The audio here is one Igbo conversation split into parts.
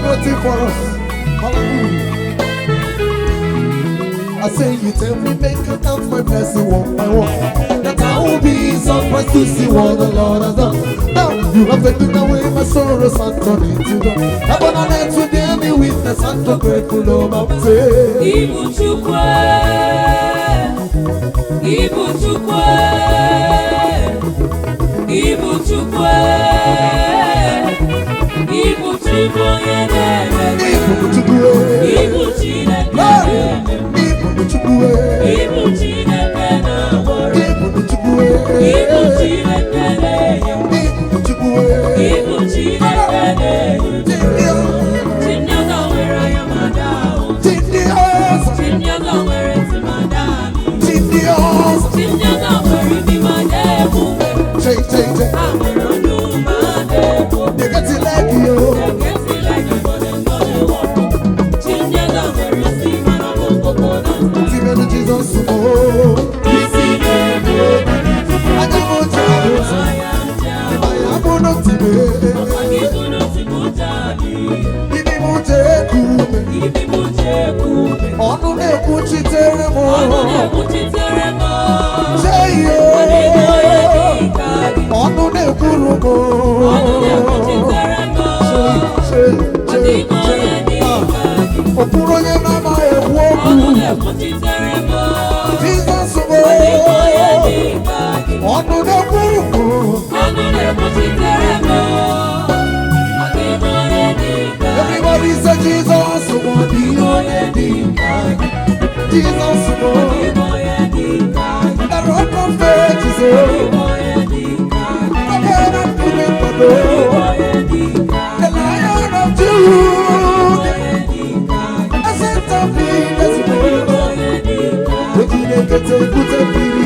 great thing for us. Hallelujah. I say you tell me make I count my blessing one by one, that I will be surprised to see what the Lord has done. Now you have taken away my sorrows and turned it to joy. Heaven and earth will bear me witness and the grateful mountain. Ibu Chukwu, Ibu Chukwu, Ibu Chukwu, Ibu Chukwu onye na-eme. Ibu Chukwu, Ibu Chineke na-eme. Ibu Chukwu, Ibu Chineke na-agwọrọ. Ibu Chukwu, Ibu Chineke na-enye. Ibu Chukwu, Ibu Chineke na-enye. Chineke nwere anya ma daa ahụ. Chineke nwere ntị ma daa anụ. Chineke nwere imi ma daa ekwu. Ha nwere ọnụ ma daa ekwu. They get it like you. Dem get it like you, but dem no dey work. Chineke nwere isi mana ọ bụ coconut. Tiwelu Jesus oh. Isi na-ebu Anya m ji ahụ ụzọ. anya nje ahụ. Anya bụ n'otu Ọkwa gị bụ n'otu bụ ụja gị. Imi m ji eku ume. Imi m ji eku ume. Ọnụ na-ekwuchitere m. Ọnụ na-ekwuchitere m. Chee Ọ dịghị onye ihe. dị ka gị. Ọnụ na-ekwuru m. Ọnụ na-ekwuchitere m. Chee, Ọ chee, dịghị chee. onye dị Ah. ka gị. Okpuru onye na-amaghị ekwu okwu. Ọnụ na-ekwuchitere m. Jizọs m. Ọ dịghị onye dị ka gị. Ọnụ na-ekwuru m. Ọnụ na-ekwuchitere m. Ọ dịghị onye dị ka gị. Everybody say Jesus m. Ọ dịghị onye dị ka gị. Jesus m. Ọ dịghị onye dị ka gị. The rock of ages. Ọ dịghị onye dị ka gị. The covenant keeping God. Ọ dịghị onye dị ka gị. The Lion of Judah. Onye dị ka gị. Essence of peace. Ọ dịghị onye dị ka gị. Ojinekete kute mmiri,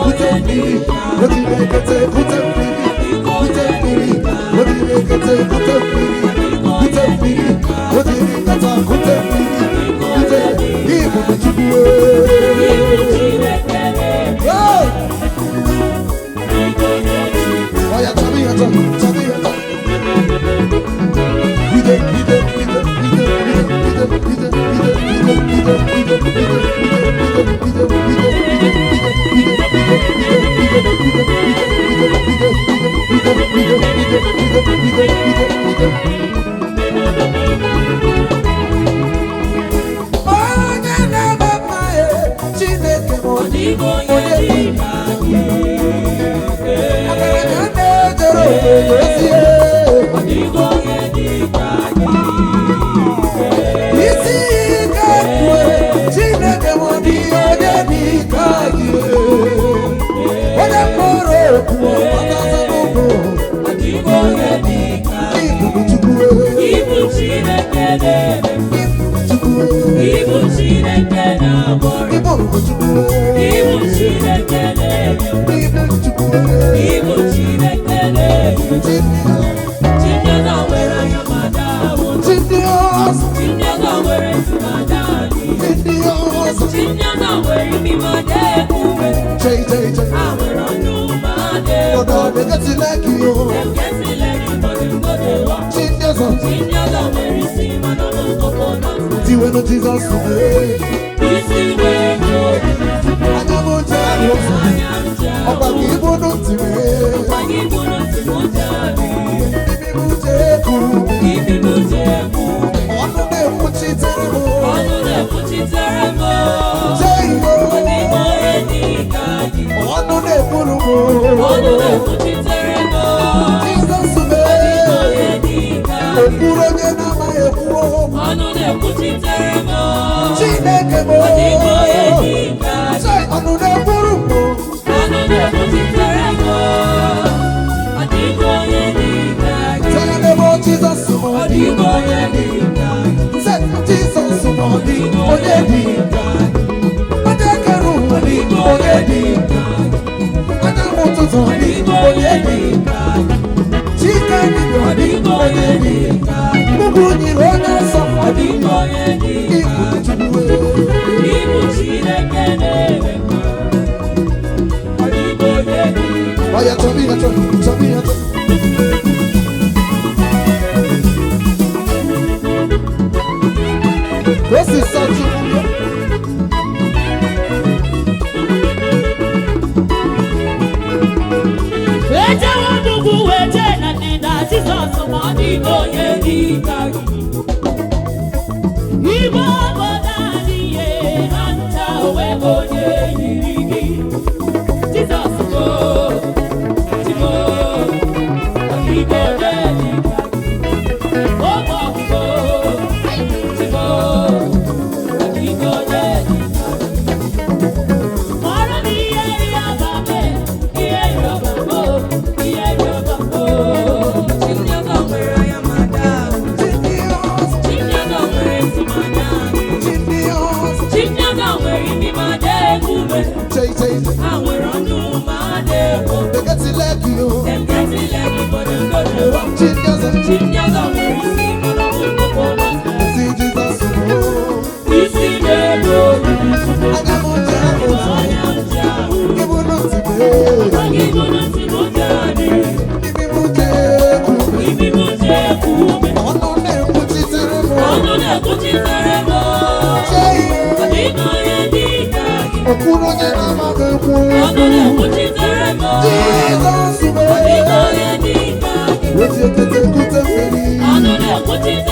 kute mmiri. Ojinekete kute mmiri, kute mmiri. Ojinekete kute mmiri, kute mmiri. Ojinekete kute mmiri, kute. Ibu Chukwu. Ibu Chineke na-eme. Hey! Oya, chubby, chubby, chubby, chubby. Ide, ide, ide, ide, ide, ide, ide, ide, ide, ide, ide, ide, ide, ide, ide, Onye na-eme mma ya, Chineke m Ọ dịghị onye dị ka gị. ọgaranya na-ejere obodo ozi ya. Ọ dịghị onye dị ka gị. Isi ike kwue, Chineke m dị onye dị ka gị. Onye mkpọrọ okwu ọkpọtaza n'ụkwụ, Ọ dịghị onye dị ka gị. Ibu Chukwu, Ibu Chineke na-eme. Ibu Chukwu, Ibu Chineke na-agwọrọ. Ibu Chukwu, Ibu Chineke na-enye. Ibu Chukwu, Ibu Chineke na-enye. Chineke nwere anya ma daa ahụ. Chineke nwere ntị ma daa anụ. Chineke nwere imi ma daa eku ume. Ha nwere ọnụ ma daa ekwu. Dem get it like you, but dem no dey work. Chineke nwere isi mana ọ bụ coconut. Jesus, Isi na-ebu obi. anya m ji ahụ ụzọ, Anya m ji ahụ. ọkwa gị bụ n'otu mee. Ọkwa gị bụ n'otu m ji adị. Imi m ji eku ume. Imi m ji ekwu ume. Ọnụ na-ekwuchitere m. Ọnụ na-ekwuchitere m. Chee ihe. Ọ dịghị onye dị ka gị. Ọnụ na-ekwuru m. Ọnụ na-ekwuchitere m. Jizọs Ọ dịghị mee. onye dị ka gị. Okwuru onye na-amaghị ekwu okwu. Ọnụ na-ekwuchitere m. Chineke m. Ọ dịghị onye dị ka gị. Chee, ọnụ na-ekwuru m. Ọnụ na-ekwuchitere m. Ọ dịghị onye dị ka gị. Tell them about Jesus m. Ọ dịghị onye dị ka gị. Say, Jesus m. Ọ dị onye dị ka gị. Onye kere ụwa dị onye dị ka gị. Anyanwụ ụtụtụ ọ dị onye dị ka gị. Chike dibịa ọ dị onye dị ka gị. Ugwu nyere onye nsọ ọ Ọ dị dịghị onye dị Ibu ka gị. Chukwu. Ibu Chineke na-eme mma. Ọ dịghị onye dị ka gị. Oya, chọbi ya, chọbi, chọbi ya, chọbi. dị ka gị. Igwe obodo anyị ye ha ncha onweghị onye yiri gị. Jizọs bụ Chimo, ọdịghị onye dị ka gị. Ogbe ọgụgụ Chimo, ọdịghị onye dị ka gị. Mara m ihe ịrịọba mee, ihe ịrịọba oo, ihe ịrịọba oo. Chineke nwere anya ma daa. Chineke nwere ntị ma daa. Chineke nwere imi ma daa ekume. Ha nwere ọnụ ma daa ekwo. Dem get leg but dem no dey walk. Chineke nwere isi mana ọ bụ nnukwu ọgbakọ. Isi na-elu obi anya ntị ahụ. Agaghị bụrụ ntị m ji adị. Imi m ji eku ume. Ọnụ na-ekwuchitere m. Ọnụ na-ekwuchitere m. Ọ dịghị onye dị ka gị. Okpuru onye na-amaghị ekwu Ọnụ na-ekwuchitere m. Jizọs Ọ dịghị mee onye dị ka gị. Oji ekete kute mmiri. Ọnụ na-ekwuchitere